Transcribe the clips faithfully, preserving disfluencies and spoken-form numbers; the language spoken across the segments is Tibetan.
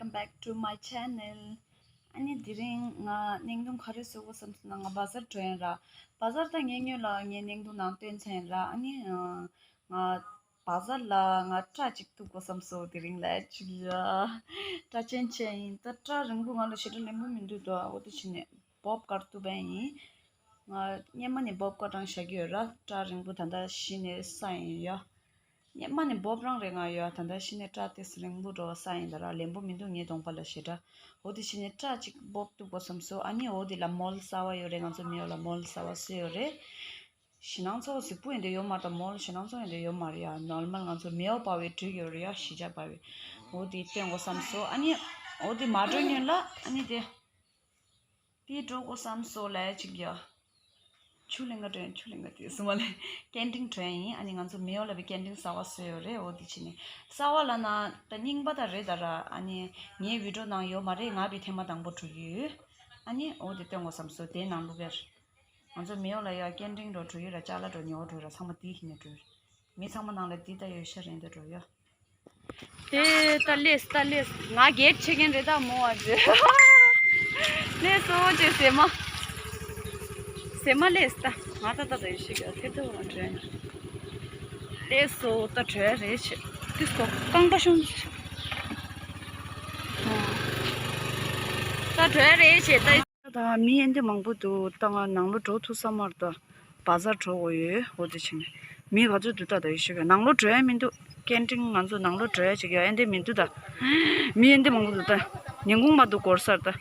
Welcome back to my channel. ཨ་ནི་དེ་རིང་ང་བརྙན་ཐུང་ག་རེ་བཟོ་དགོས་བསམ་སོང་ན། ང་བ་ཛར་འགྲོ་ཡིན་ར། བ་ཛར་ད་ངས་སྔོན་ལ་ངའི་བརྙན་ཐུང་ནང་སྟོན་ཚར་ཡིན་ར། ཨ་ནི་ཨ་ང་བ་ཛར་ལ་ང་སྐྲ་གཅིག་གཏུབ་དགོས་བསམ་སོང་། དེ་རིང་ལ་གཅིག་ཡ་སྐྲ་ཆེན་ཆེ་ཡིན། ད་སྐྲ་རིང་པོ་ང་ལ་ཞེ་དྲག་ལེན་པོ་མི་འདུག་དོ། འོ་དེ་བྱས་ནས་བོབ་ཀཊ་གཏུབ་པ་ཡིན། ང་སྔོན་མ་ནས་བོབ་ཀཊ་རང་བཞག་གི་ཡོད་ར། སྐྲ་རིང་པོ་ད་ལྟ་གཞི་ནས་ས་ཡིན་ཡ། སྔོན་མ་ནས་བོབ་རང་རེད་ང་ཡོད། ད་ལྟ་གཞི་ནས་སྐྲ་དེ་རིང་པོ་འགྲོ་བ་ས་ཡིན་ད་ར། ལེན་པོ་མི་འདུག་ངའི་གདོང་པ་ལ་ཞེ་དྲག་འོ་དེ་བྱས་ནས་སྐྲ་གཅིག་བོབ་གཏུབ་དགོས་བསམ་སོང་། ཨ་ནི་འོ་དེ་ལ་མོལ་གསར་པ་ཡོད་རེད། ང་ཚོ་མེའོ་ལ་མོལ་གསར་པ་བཟོས་ཡོད་རེད། ཞེད་སྣང་ཚ་པོ་གཟིགས་པོ་ཡིན་དེ་ཡོད་མ་རེད་ད། མོལ་ཞེད་སྣང་ཚ་པོ་ཡིན་དེ་ཡོད་མ་རེད་ཡ། ནོར་མལ་ང་ཚོ་མེའོ་པ་བའི་འགྲིག་ཡོད་རེད་ཡ། གཞིས་ཆགས་པ་བའི་འོ་དེ་སྟོན་དགོས་བསམ་སོང་། ཨ་ནི་འོ་དེ་མ་འགྲོ་སྔོན་ལ་ཨ་ནི་དེ། དེ་འགྲོ་དགོས་བསམ་སོང་ལས་ཅིག་ཡ། ཆུ་ལེན་ག་འགྲོ་ཡིན། ཆུ་ལེན་ག་དེ་སུ་མ་ལེན། ཀན་ཊིན་འགྲོ་ཡིན། ཨ་ནི་ང་ཚོ་མེའོ་ལ་བའི་ཀན་ཊིན་གསར་པ་བཟོས་ཡོད་རེད། འོ་དེ་བྱས་ནས་གསར་པ་ལ་ན་ད་རྙིང་པ་ད་རེད་ད་ར། ཨ་ནི་ངའི་བི་ཌིའོ་ནང་ཡོད་མ་རེད། ང་བི་ཐེངས་མ་དང་པོ་འགྲོ་གི་ཡོད། ཨ་ནི་འོ་དེ་སྟོན་དགོས་བསམ་སོང་། དེའི་ནང་ལུག་པར་ང་ཚོ་མེའོ་ལ་ཡ་ཀན་ཊིན་འགྲོ་འགྲོ་ཡོད་ར། ཅ་ལག་འགྲོ་ཉོ་འགྲོ་ར། ཚང་མ་དེ་ཡིན་ནས་འགྲོ། མི་ཚང་མ་ནང་ལ་འདི་ལྟ་ཡོད་ཤ་རེད་འདི་འགྲོ་ཡོད། དེ་ལྟ་ལས་ལྟ་ལས། ང་གེཊ་ཕྱེ་མཁན་རེད་ད་མོ་བ་ཟེར། ལས་སོ་ཅེ་ཟེར་མ། ཟེར་མ་ལས་ལྟ། ང་ད་ད་ད་ཡོད་ཤི་ག་ཐེབས་ཐེབས་བ་བྲོས་ན། ལས་སོ་ད་བྲོས་རེད་ཆེ། དེ་སོ་རྐང་པ་ཤོང་། ད་བྲོས་རེད་ཆེ་ད། ད་མི་ཨེ་འདི་མང་པོ་འདུག་ད་ང་ནང་ལོ་འགྲོ་ཐུབ་ས་མ་རེད་ད། བ་ཛར་འགྲོ་དགོས་ཡོད། འོ་དེ་བྱས་ནས་མི་ག་ཚོད་འདུག་ད། ད་ཡོད་ཤོད་གི་ནང་ལོ་འགྲོ་ཡ་མི་འདུག་ཀན་ཊིན་ང་ཚོ་ནང་ལོ་འགྲོ་ཡ་ཅིག་ཡོད་ཨེ་འདི་མི་འདུག་ད། མི་ཨེ་འདི་མང་པོ་འདུག་ད་ཉིན་གུང་མ་འདུག་འགོར་སར་ད།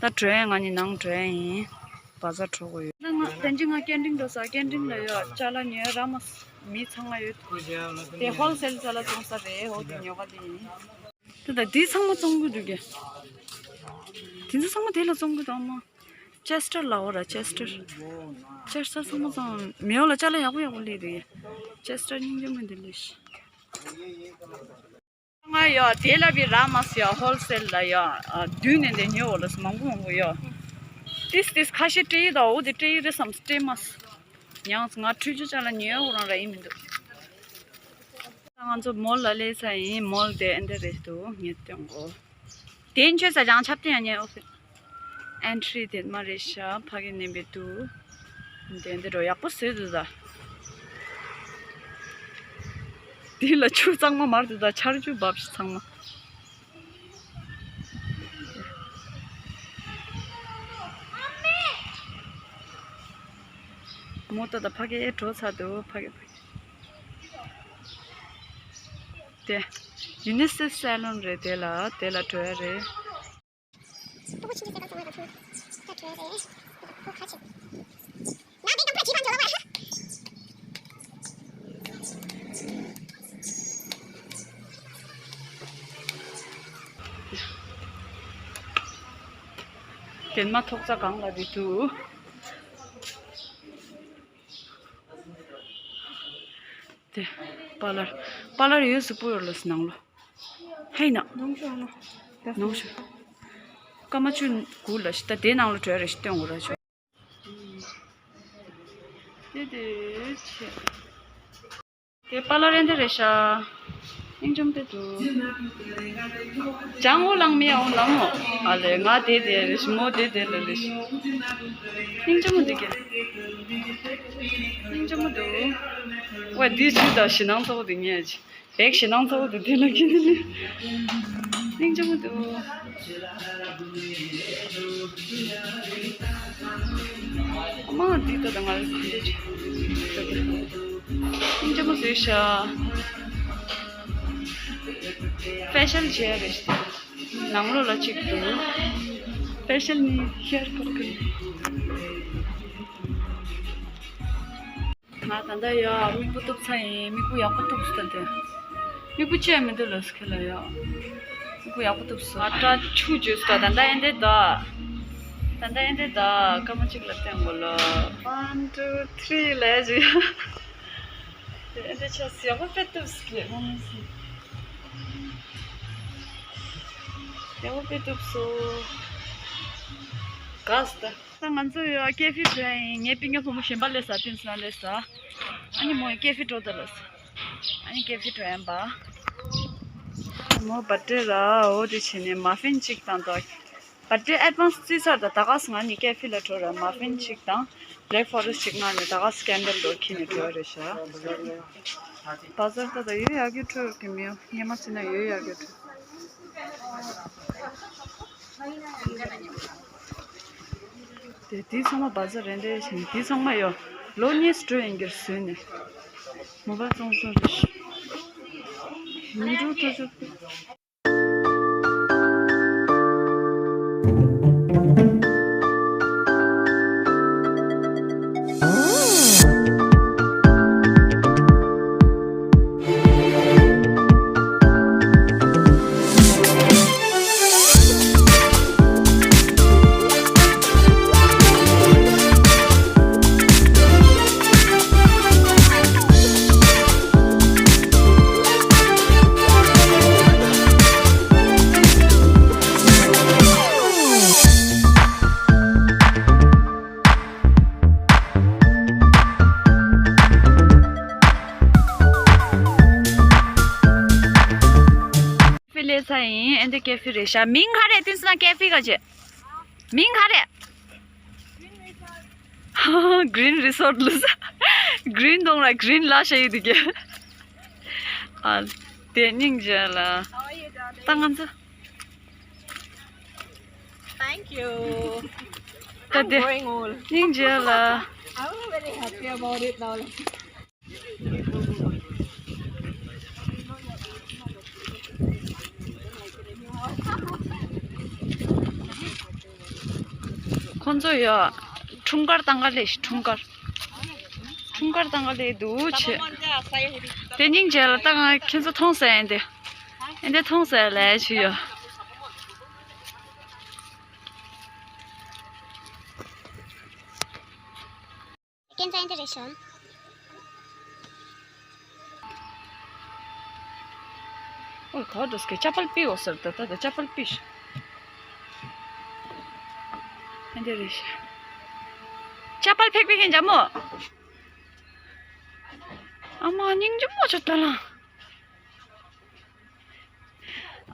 ད་འགྲོ་ཡ་ང་ནི་ནང་འགྲོ་ཡ་ཡིན། བ་ཛར་འགྲོ་དགོས་ཡོད། ད་ང་དན་ཅི་ང་ཀན་ཊིན་འགྲོ་ས། ཀན་ཊིན་ལ་ཡོད་ཅ་ལག་ཉོ་ཡ་ར་མ་མི་ཚང་མ་ཡོད། དེ་ཧོལ་སེལ་ཅ་ལག་བཙོང་ས་རེད། འོ་དེ་ཉོ་ག་དེ་ཡིན། དེ་ད་དེ་ཚང་མ་བཙོང་གི་འདུག་གས། དེ་ཚོ་ཚང་མ་དེ་ལ་བཙོང་གི་འདུག་ཨ་མ། ཅེ་སི་ཊར་ལ་འོ་ར་ཅེ་སི་ཊར། ཅེ་སི་ཊར་ཚང་མ་བཙོང་། མེའོ་ལ་ཅ་ལག་ཡག་པོ་ཡག་པོ་སླེབས་འདུག་གས། ཅེ་སི་ཊར་སྙིང་རྗེ་མོ་འདི་ལས་ཤི། ང་ཡོ་དེ་ལ་བི་ར་མ་སི་ཡོ་ཧོལ་སེལ་ལ་ཡོ་བདུན་ནས་འདི་ཉོ་འོ་ལ་སི་མང་པོ་མང་པོ་ཡོ། ཏིས་ཏིས་ཁ་ཤས་སྤྲད་ཡི་ད། འོ་དེ་སྤྲད་ཡི་རེད་བསམ་སྤྲད་མ་སི། ཡང་ང་ཁྲུས་ཆུ་ཅ་ལག་ཉོ་འོ་རང་ར་ཡིན་མི་འདུག་ད་ང་ཚོ་མོལ་ལ་སླེབས་ས་ཡིན། མོལ་དེ་ཨེ་འདྲ་རེད་འདུག་ངས་སྟོན་གོ། དེ་ཆོས་ས་ཅང་ཆབ་ཏེ་ཡང་ཉེ་ཨོ་ཕི། ཨེན་ཊི་རི་དེ་མ་རེད་ཤག་ཕ་གི་ནས་འབད་འདུག་དེ་འདི་འགྲོ་ཡག་པོ་བཟོས་འདུག་ད། དེ་ལ་ཆུ་གཙང་མ་མར་འདུག་ད། ཆར་ཆུ་འབབ་ཤི་ཚང་མ། མོ་ཏོ་ད་ཕ་གི་འགྲོ་ཚར་འདུག་ཕ་གི་ཕ་གི། དེ་ཡུ་ནི་སེ་ཕི་སེ་ལོན་རེད། དེ་ལ་དེ་ལ་འགྲོ་ཡ་རེད། དེ་མ་ཐོག་ཚ་གང་ལ་རེད་འདུག་དེ་པ་ལར། པ་ལར་ཡོད་སུ་པོ་ཡོད་ལ་སི་ནང་ལོ། ཧེ་ན། ནང་ཤོ་ཨ་མ། ནང་ཤོ། ཀ་མ་ཆུ་གུ་ལ་ཤི་ད་དེ་ནང་ལོ་བྲོས་རེ་ཤི་སྟོན་འོ་ར་ཆོ། དེ་དེ་ཆེ། དེ་པ་ལ་རེན་དེ་རེ་ཤ། སྙིང་རྗེ་མོ་དེ་འདུག་ཅང་འོ་ལང་མི་འོ་ལང་མོ། ཨ་ལེ་ང་དེ་དེ་རེ་ཤི་མོ་དེ་དེ་ལ་ལེ་ཤི། སྙིང་རྗེ་མོ་དེ་གེ། སྙིང་རྗེ་མོ་འདུག་ཝ་དེ་ཆུ་ད་ཞི་ནང་ཚོགས་དེ་ངས་ཆི། བེག་ཞེ་སྣང་ཚ་བོ་དེ་དེ་ལ་ཁྱེར་ནས་སྙིང་རྗེ་མོ་འདུག་ཨ་མ་འདི་ལྟ་དང་ང་ལ་གོན་འདྲ་ཅིག་སྙིང་རྗེ་མོ་བཟོས་ཤག་ཕེ་ཤལ་བྱས་རེད་ཤག་ནང་ལོགས་ལ་གཅིག་འདུག་ཕེ་ཤལ་ནི་ཧེར་ཁཊ་གི། ང་ད་ལྟ་ཡ་མིག་པོ་གཏུབ་ཚར་ཡིན། མིག་པོ་ཡག་པོ་གཏུབ་སོང་ད་དེ། མིག་པོ་ཅི་ཡང་མི་འདུག་ལབ་སོང་ཁྱེད་ལ་ཡ། མིག་པོ་ཡག་པོ་གཏུབ་སོང་། ང་སྐྲ་ཆུ་བཅོས་སོང་ད། ད་ལྟ་ཨེ་འདྲས་ད། ད་ལྟ་ཨེ་འདྲས་ད། སྐར་མ་གཅིག་ལ་བསྟན་དགོས་ལ། One, two, three ལབ་ཡ་ཅིག་ཡ། དེ་ཨེ་འདྲས་ཆགས་སོང་། ཡག་པོ་དཔེ་གཏུབ་སོང་ལབ་ང་མི་སྲིད། ཡག་པོ་དཔེ་གཏུབ་སོང་། དགའ་སོང་ད། ད་ང་ཚོ་ཡོད་ཀེ་ཧྥེ་འགྲོ་ཡ་ཡིན། ངའི་སྤུན་ཀྱག་བུ་མོ་གཞན་པ་སླེབས་ས་ཕིན་སི་ན་སླེབས་ས། ཨ་ནི་མོ་ཡང་ཀེ་ཧྥེ་འགྲོ་ད་ལབ་ས། ཨ་ནི་ཀེ་ཧྥེ་འགྲོ་ཡ་ཡིན་པ། མོ་བར་ཐ་ཌེ་ར་འོ་དེ་བྱས་ནས་མ་ཕིན་གཅིག་དང་དོ། བར་ཐ་ཌེ་ཨེ་ཌ་ཝན་སི་བརྩི་ཚར་དང་ད་ག་སེ་ང་གཉིས་ཀེ་ཕེ་ལ་འགྲོ་ར་མ་ཕིན་གཅིག་དང་བྷེ་ལེག་ཕོ་རེ་སི་ཊི་གཅིག་མངགས་ནས་ད་ག་སེ་ཀེན་ཌལ་འགྲོ་འཁྱེར་ནས་འགྲོ་བ་རེད་ཤག་བ་ཛར་ད་ད་ཡོད་ཡག་གི་འཕྲོད་ཀྱི་མི་ཡོང་ངས་མ་བརྩིས་ན་ཡོད་ཡག་གི་འཕྲོད། དེ་དེའི་ཚང་མ་བ་ཛར་རེད་འདྲ་ཞིག་དེའི་ཚང་མ་ཡོད། ལོ་གཉིས་སུ་འགྲོ་ཡིན་གྱི་བཟོས་ནས་མོ་བ་ཙོང་ཙོང་རེད། མི་འགྲོ་ཐུ་ཆུ། ཕི་ལེ་ཚ་ཡིན། ཨེ་འདི་ཀེ་ཕི་རེད་ཤག་མིང་ག་རེ་བཏིང་སོང་ན་ཀེ་ཕི་ག་ཅེ། མིང་ག་རེ། Green Resort ལུས། Green གདོང་ར་Green ལ་ཤ་ཡི་དུ་གེ། ཨ། དེ་སྙིང་རྗེ་ལ། ད་ང་ཚོ། Thank you. ད་དེ། I'm growing old. སྙིང་རྗེ་ལ། I'm very happy about it now. ཁོང་ཚོ་ཡོད། འཁྲུངས་སྐར་བཏང་ག་ལས་ཤི་འཁྲུངས་སྐར། འཁྲུངས་སྐར་བཏང་ག་ལས་འདུག་བྱེད། དེ་སྙིང་རྗེ་ལ་ད་ང་ཁྱེད་ཚོ་མཐོང་ཟེར་ཡིན་ཏེ། ཨེ་འདི་མཐོང་ཟེར་ལས་ཤི་ཡོད། ཀན་ཙན་དེ་རེད་ཤོམ། ཨོ་ག་འགྲོ་སྐད་ཅ་པལ་པི་འོ་ཟེར་ད་ད་ད་ཅ་པལ་པི་ཤ། ཨེ་འདི་རེད་ཤ། ཅ་པལ་ཕེག་ཕེག་ཡིན་ཇ་མོ། ཨ་མ་སྙིང་རྗེ་མོ་ཆོ་ད་ལ།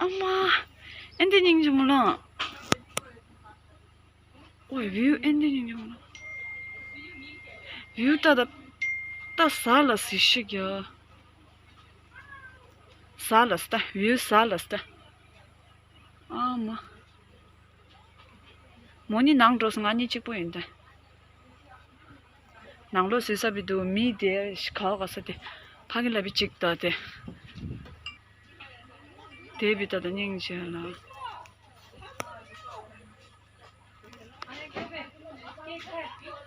ཨ་མ། ཨེ་འདི་སྙིང་རྗེ་མོ་ལ། ཨོའི་བིའུ་ཨེ་འདི་ཉུང་ཉུང་ལ། བིའུ་ཏ་ཏ་ཏ་ཟ་ལ་སི་ཤིག་ཡ། ཟ་ལ་སི་ཏ་བིའུ་ཟ་ལ་སི་ཏ། ཨ་མ། མོ་ནི་ནང་འགྲོ་སོང་ང་གཉིས་གཅིག་པོ་ཡིན་ཏེ། ནང་ལོགས་སི་ས་བི་འདུག་མི་དེ་ག་བ་ག་ས་དེ་ཕ་གི་ལ་བི་གཅིག་ཏ་དེ། དེ་བི་ཏ་ཏ་སྙིང་རྗེ་ལ།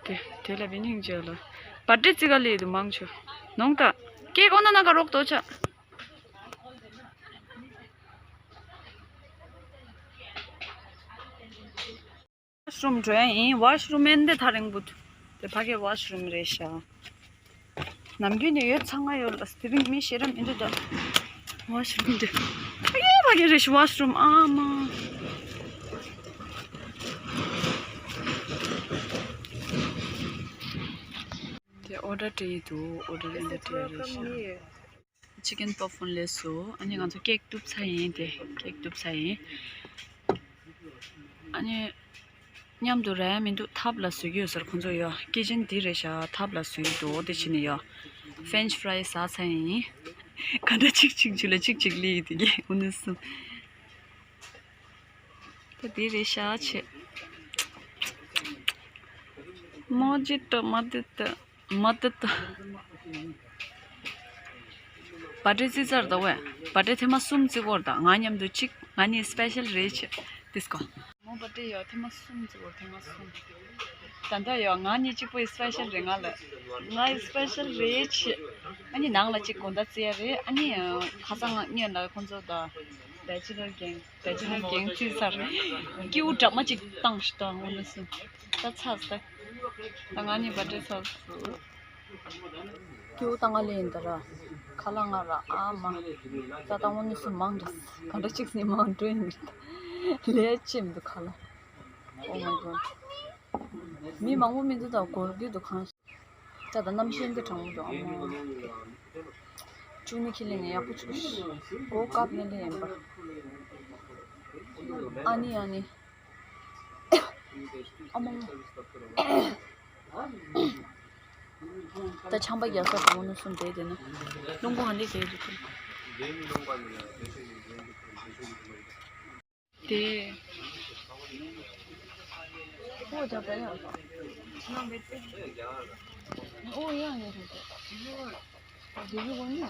དེ་དེ་ལ་བི་སྙིང་རྗེ་ལ། བ་ཏྲི་ཙི་ག་ལི་དུ་མང་ཆུ། ནོང་ཏ། ཀེ་ཀོ་ན་ན་ག་རོག་ཏོ་ཆ། ཝ་ཤ་རུམ་འགྲོ་ཡ་ཡིན། ཝ་ཤ་རུམ་ཨེ་འདི་ཐ་རིང་པོ་འདུག་དེ་ཕ་གི་ཝ་ཤ་རུམ་རེད་ཤག་ནམ་རྒྱུན་ནས་ཡོད་ཚང་ང་ཡོད་ལ་དེ་རིང་མི་ཤེས་ར་མི་འདུག་ད། ཝ་ཤ་རུམ་འདི། ཕ་གི་ཕ་གི་རེད་ཤག་ཝ་ཤ་རུམ་ཨ་མ། དེ་ཨོ་ཌར་སྤྲད་ཡི་འདུག་ཨོ་ཌར་ཨེ་འདི་སྤྲད་ཡ་རེད་ཤག་ཅི་ཀན་པ་ཕོན་ལས་སུ། ཨ་ནི་ང་ཚོ་ཀེག་གཏུབ་ཚར་ཡིན་ཏེ། ཀེག་གཏུབ་ཚར་ཡིན། ཨ་ནི་མཉམ་དུ་ར་ཡ་མི་འདུག་ཐབ་ལ་བཟོ་གི་ཡོད་ཟེར་ཁོང་ཚོ་ཡོད། ཀི་ཅན་འདི་རེད་ཤག་ཐབ་ལ་བཟོ་གི་འདུག་དེ་བྱས་ནས་ཡོད། ཕེན་ཆི་ཕ་རའི་ཟ་ཚར་ཡིན། ག་འདྲ་གཅིག་གཅིག་ཅུ་ལ་གཅིག་གཅིག་ལི་ཡི་དེ་གི་འུ་ནི་སུ། ད་འདི་རེད་ཤག་ཆེ། མ་ཇི་ཏ་མ་དི་ཏ། མ་ཏི་ཏ། བ་ཏྲེ་རྩི་ཚར་ད་ཝེ། བ་ཏྲེ་ཐེངས་མ་གསུམ་རྩི་བོར་ད་ང་མཉམ་དུ་གཅིག་ང་གཉིས་སི་པེ་ཤལ་རེད་ཆེ། དིས་ཀོ། མོ་བ་ཏྲེ་ཡོད་ཐེངས་མ་གསུམ་རྩི་བོར་ཐེངས་མ་གསུམ། ད་ལྟ་ཡོད་ང་གཉིས་གཅིག་པོ་ཡི་སི་པེ་ཤལ་རེད་ང་ལ། ང་ཡི་སི་པེ་ཤལ་རེད་ཆེ། ཨ་ནི་ནང་ལ་གཅིག་དགོང་དག་རྩི་ཡ་རེད། ཨ་ནི་ཁ་སང་ང་གཉིས་ལ་ཁོང་ཚོ་ད་བེ་ཅི་ལར་གེང་། བེ་ཅི་ལར་གེང་རྩིས་ཚར། སྐྱེའུ་འདྲ་མ་གཅིག་བཏང་ཞིག་བཏང་འོ་ན་སུ། ད་ཚར་སོང་། ད་ང་གཉིས་བ་ཏྲེ་ཚར་སོང་། སྐྱེའུ་ད་ང་ལེན་ད་ར། ཁ་ལག་ང་ར་ཨ་མ། ད་ད་འོ་ན་སུ་མང་འདྲ། ག་འདྲ་གཅིག་ནི་མང་འགྲོ་ཡིན། ལས་ཅི་མི་འདུག་ཁ་ལག Oh my god། མི་མང་པོ་མི་འདུག་ད་སྒོར་གྱི་འདུག་གང་། ད་ད་གནམ་གཤིས་འདི་གྲང་མོ་འདུག་ཨ་མ། ཅུ་ནི་ཁྱི་ལེན་ནས་ཡག་པོ་བྱུགས་ཤིག་སྒོ་བཀབ་ནས་ལེན་ཡིན་པ། ཨ་ནི་ཨ་ནི། ཨ་མ་མ། ད་ཆམ་པ་རྒྱག་ས་དང་ནུ་སུམ་བསྡད་དེ་ན། རླུང་བུ་ཧ་ནི་བསྡད་དེ། དེ། ཨོ་ཇ་པ་ཡ། ཨོ་ཡ་ཡ་ཡ། དེ་རུ་གོ་ནི།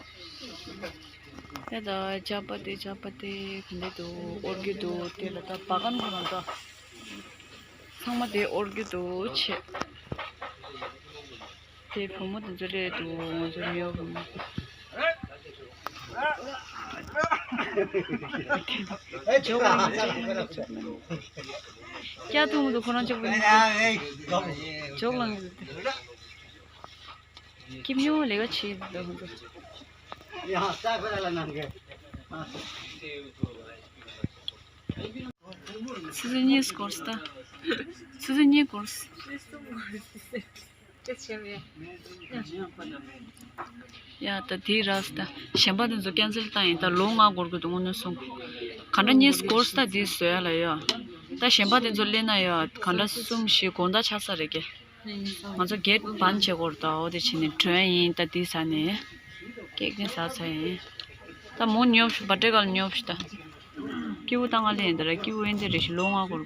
དེ་ད་ཇ་པ་དེ་ཇ་པ་དེ་ག་འདྲ་འདུག་འོར་རྒྱུ་འདུག་དེ་ལ་ད་བ་གམ་ཁོ་རང་ད། ཚང་མ་དེ་འོར་རྒྱུ་འདུག་ཆེ། དེ་བུ་མོ་དེ་ཚོ་སླེབས་འདུག་ང་ཚོ་མེའོ་བུ་མོ། ཇོག་ལངས་ཇོག་ལངས་ཇོག་ལངས། སྐྱ་ཐུང་དུ་ཁོ་རང་ཅོག་པོ་ནི། ཇོག་ལངས་ཡོད་དེ། ཀིམ་ཡོང་ལས་ཀ་བྱེད་འདུག་ཁོ་ཚོ། སུ་སུ་གཉིས་སྐོར་སྟ། སུ་སུ་གཉིས་སྐོར། ཡ་ད་དེའི་ར་སྟ། གཞན་པ་དེ་ཚོ་ཀན་སེལ་བཏང་ཡིན་ད་ལོ་ལྔ་འགོར་གི་འདུག་དངོས་གནས་སོང་། ག་འདྲ་གཉིས་སྐོར་སྟ་དེ་བཟོ་ཡ་ལ་ཡོད། ད་གཞན་པ་དེ་ཚོ་སླེབས་ན་ཡོད་ག་འདྲ་གསུམ་བཞི་དགོང་དག་ཆགས་ས་རེད་ཀྱེ། ང་ཚོ་གེད་བན་བྱེད་དགོས་རེད་ད། འོ་དེ་བྱས་ནས་བྲོས་ཡིན་ད། དེ་ཟ་ནས་ཀེག་ནི་ཟ་ཚར་ཡིན། ད་མོ་ཉོབ་ཤི་བ་ཏྲེ་གལ་ཉོབ་ཤི་ད། སྐྱིད་པོ་ད་ང་ལེན་ད་ར་སྐྱིད་པོ་ཨེ་འདི་རེ་ཤི་ལོ་ང་གོར།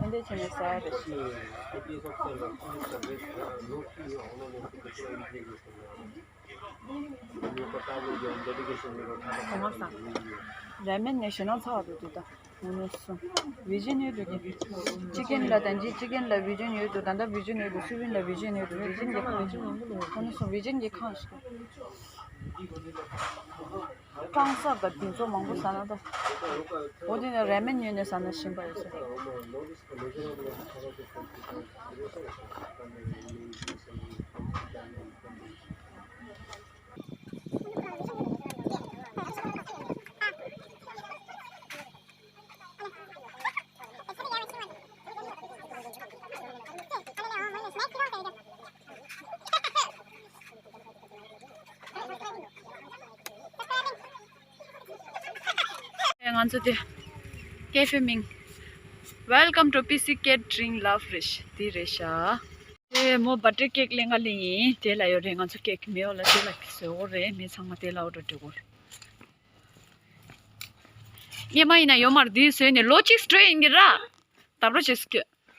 ཨེ་འདི་བྱས་ནས་ཟ་རེ་ཤི། གོང་མ་སང་། ར་མེན་ནས་ཞེ་ནང་ཚ་བ་དུ་དུ་ད། ངོ་ནས་སོང་། བི་ཇན་ཡོད་དུ་གི། ཅི་ཀན་ལ་དང་ཅི་ཅི་ཀན་ལ་བི་ཇན་ཡོད་དུ། ད་ལྟ་བི་ཇན་ཡོད་དུ། སུ་བིན་ལ་བི་ཇན་ཡོད་དུ། བི་ཇན་གྱི་ཁང་ཞིག་ངོ་ནས་སོང་། བི་ཇན་གྱི་ཁང་ཞིག་ཀྲང་ས་དང་དེ་ཚོ་མང་པོ་ཟ་ན་ད། འོ་དེ་ནས་ར་མེན་ཉོས་ནས་ཟ་ན་ཞིམ་པ་ཡོད་ས། ང་ཚོ་དེ་ཀེ་ཧྥེ་མིང་། Welcome to P C Catering Love Rich དེ་རེད་ཤག་དེ་མོ་བ་ཏྲེ་ཀེག་ལེན་ག་ལེན་ཡིན། དེ་ལ་ཡོད་རེད། ང་ཚོ་ཀེག་མེད་འོ་ལ་དེ་ལ་བཟོ་འོ་རེད། མི་ཚང་མ་དེ་ལ་འོ་འགྲོ་འགྲོ་གོ། སྔོན་མ་ཡིན་ན་ཡོད་མ་རེད། དེ་བཟོས་ནས་ལོ་གཅིག་སྤྲོད་ཡིན་གྱི་ར། ད་རོ་བྱེད་སུ་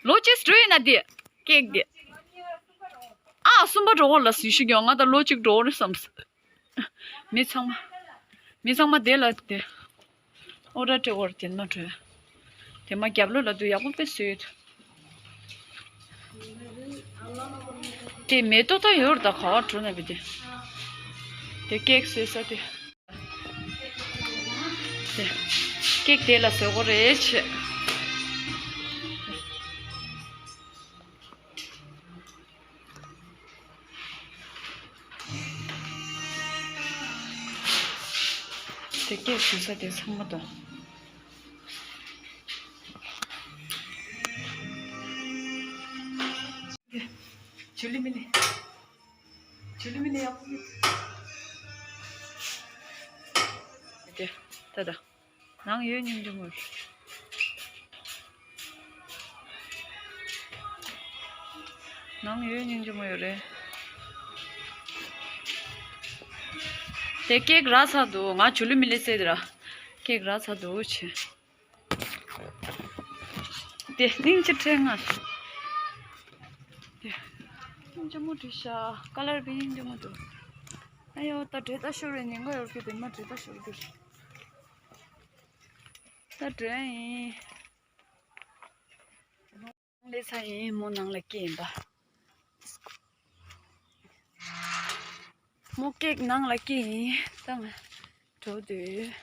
ལོ་གཅིག་སྤྲོད་ཡིན་ན་དེ་ཀེག་དེ། ཨ་གསུམ་པ་འགྲོ་འོ་ལ་སུ་ཞིག་ཡོང་ང་ད་ལོ་གཅིག་འགྲོ་འོ་རེད་བསམ། མི་ཚང་མ། མི་ཚང་མ་དེ་ལ་དེ། ཨོ་ར་ཏྲེ་ཝར་དེ་མ་ཏྲེ། དེ་མ་རྒྱབ་ལོ་ལ་དུ་ཡག་པོ་དཔེ་བཟོས་ཡོད། དེ་མེ་ཏོག་ད་ཡོད་ར་ད་ག་བ་འགྲོ་ན་བི་དེ། དེ་ཀེག་བཟོས་ས་དེ། དེ། ཀེག་དེ་ལ་བཟོ་གོ་རེད་ཆེ། དེ་སྐད་ཞུ་ས་དེ་ཚང་མ་དང་། ཇུ་ལི་མི་ལི། ཇུ་ལི་མི་ལི་ཡག་པོ་ཡོད། དེ་ད་ད། ནང་ཡོད་སྙིང་རྗེ་མོ་རེད། ནང་ཡོད་སྙིང་རྗེ་མོ་ཡོད་རེད། དེ་ཀེག་རག་ཚར་འདུག་ང་ཇུ་ལི་མི་ལི་ཟེར་དེ་ར། ཀེག་རག་ཚར་འདུག་ཆེ། དེ་སྙིང་རྗེ་ཁྲེལ་ང་། དེ་སྙིང་རྗེ་མོ་བྲིས་ཤག་ཀ་ལར་བི་སྙིང་རྗེ་མོ་འདུག་ཨ་ཡོ་ད་བྲེལ་ད་ཤོར་རེད། ཉིན་ག་ཡོར་གི་དེ་མ་བྲེལ་ད་ཤོར་གི་རེད། ད་འགྲོ་ཡིན། ལས་ས་ཡིན་མོ་ནང་ལ་སྐྱེས་ཡིན་པ། མོ་ཀེག་ནང་ལ་སྐྱེས་ཡིན་ད་ང་འགྲོ་དུས།